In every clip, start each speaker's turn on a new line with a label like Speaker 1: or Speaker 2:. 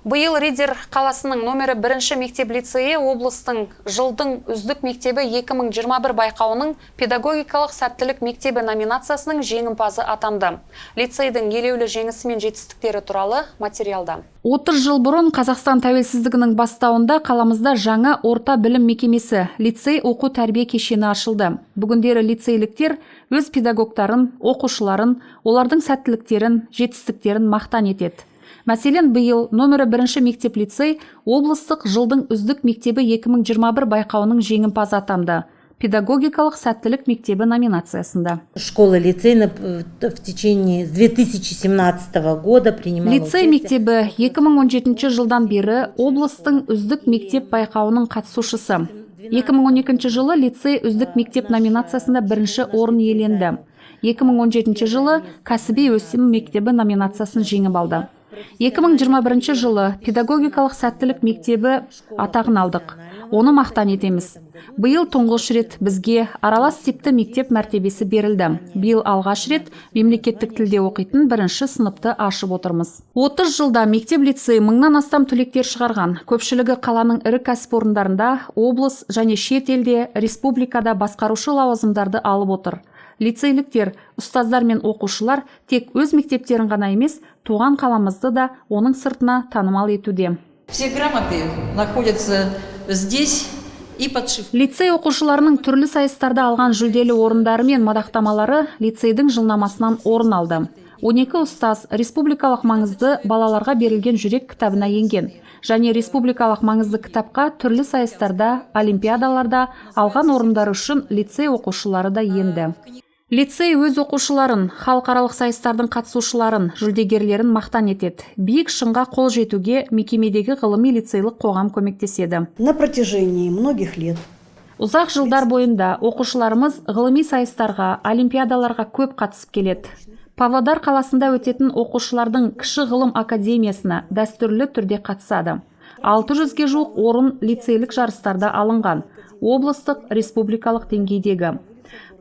Speaker 1: Биыл Риддер қаласының номері бірінші мектеп лицейі облыстың «Жылдың үздік мектебі 2021» байқауының «Педагогикалық сәттілік мектебі» номинациясының жеңімпазы атанды. Лицейдің елеулі жеңісі мен жетістіктері туралы материалда.
Speaker 2: 30 жыл бұрын Қазақстан тәуелсіздігінің бастауында қаламызда жаңа орта білім мекемесі, лицей оқу тәрбие кешені ашылды. Бүгіндері лицейліктер өз педагогтарын, оқушыларын, олардың сәттіліктерін, жетістіктерін мақтан етеді. Мәселен, биыл номері бірінші мектеп лицей облыстық «Жылдың үздік мектебі 2021» байқауының жеңімпазы атанды. «Педагогикалық сәттілік мектебі» номинациясында.
Speaker 3: Школа-лицей в течение с 2017 года принимала
Speaker 2: Лицей мектебі 2017 жылдан бері облыстың «Үздік мектеп» байқауының қатысушысы. 2012 жылы лицей «Үздік мектеп» номинациясында бірінші орын иеленді. 2017 жылы «Кәсіби өсім мектебі» номинациясын жеңіп алды. 2021 жылы «Педагогикалық сәттілік мектебі» атағын алдық. Оны мақтан етеміз. Биыл тұңғыш рет бізге аралас типті мектеп мәртебесі берілді. Биыл алғаш рет мемлекеттік тілде оқитын бірінші сыныпты ашып отырмыз. 30 жылда мектеп лицей мыңнан астам түлектер шығарған. Көпшілігі қаланың ірі кәсіпорындарында, облыс және шет елде, республикада басқарушы лауазымдарды алып отыр. Лицейліктер, ұстаздар мен оқушылар тек өз мектептерін ғана емес, туған қаламызды да оның сыртына танымал етуде.
Speaker 4: Все грамоты находятся здесь и под шиф.
Speaker 2: Лицей оқушыларының түрлі сайыстарда алған жүлделі орындары мен мадақтамалары лицейдің жылнамасынан орын алды. 12 ұстаз республикалық маңызды «Балаларға берілген жүрек» кітабына енген және республикалық маңызды кітапқа түрлі сайыстарда, олимпиадаларда алған орындары үшін лицей оқушылары да енді. Лицей өз оқушыларын, халықаралық сайыстардың қатысушыларын, жүлдегерлерін мақтан етеді. Биік шыңға қол жетуге мекемедегі ғылыми лицейлік қоғам көмектеседі.
Speaker 5: На протяжении многих лет
Speaker 2: Ұзақ жылдар бойында оқушыларымыз ғылыми сайыстарға, олимпиадаларға көп қатысып келеді. Павлодар қаласында өтетін оқушылардың кіші ғылым академиясына дәстүрлі түрде қатысады. 600-ге жуық орын лицейлік жарыстарда алынған, облыстық, республикалық деңгейдегі.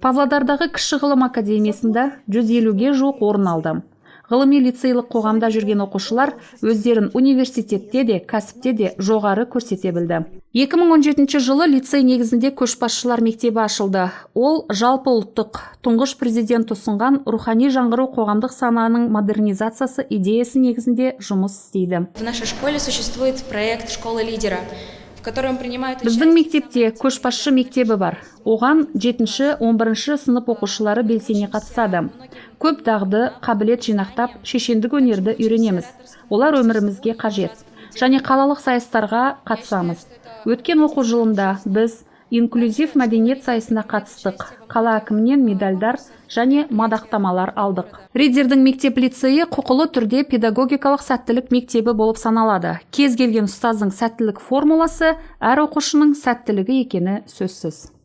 Speaker 2: Павлодардағы кіші ғылым академиясында 150-ге жуық орын алды. Ғылыми лицейлік қоғамда жүрген оқушылар өздерін университетте де, кәсіпте де жоғары көрсете білді. 2017 жылы лицей негізінде көшбасшылар мектебі ашылды. Ол жалпы ұлттық, тұңғыш президент ұсынған рухани жаңғыру, қоғамдық сананың модернизациясы идеясы негізінде жұмыс істейді.
Speaker 6: В нашей школе существует проект «Школа лидера», в котором принимают
Speaker 2: Біздің мектепте көшбасшы мектебі бар. Оған 7-11 сынып оқушылары белсене қатысады. Көп дағды, қабілет жинақтап, шешендік өнерді үйренеміз. Олар өмірімізге қажет. Және қалалық сайыстарға қатысамыз. Өткен оқу жылында біз инклюзив мәдениет сайысына қатыстық. Қала әкімінен медальдар және мадақтамалар алдық. Риддердің мектеп лицейі құқылы түрде педагогикалық сәттілік мектебі болып саналады. Кез келген ұстаздың сәттілік формуласы әр оқушының сәттілігі екені сөзсіз.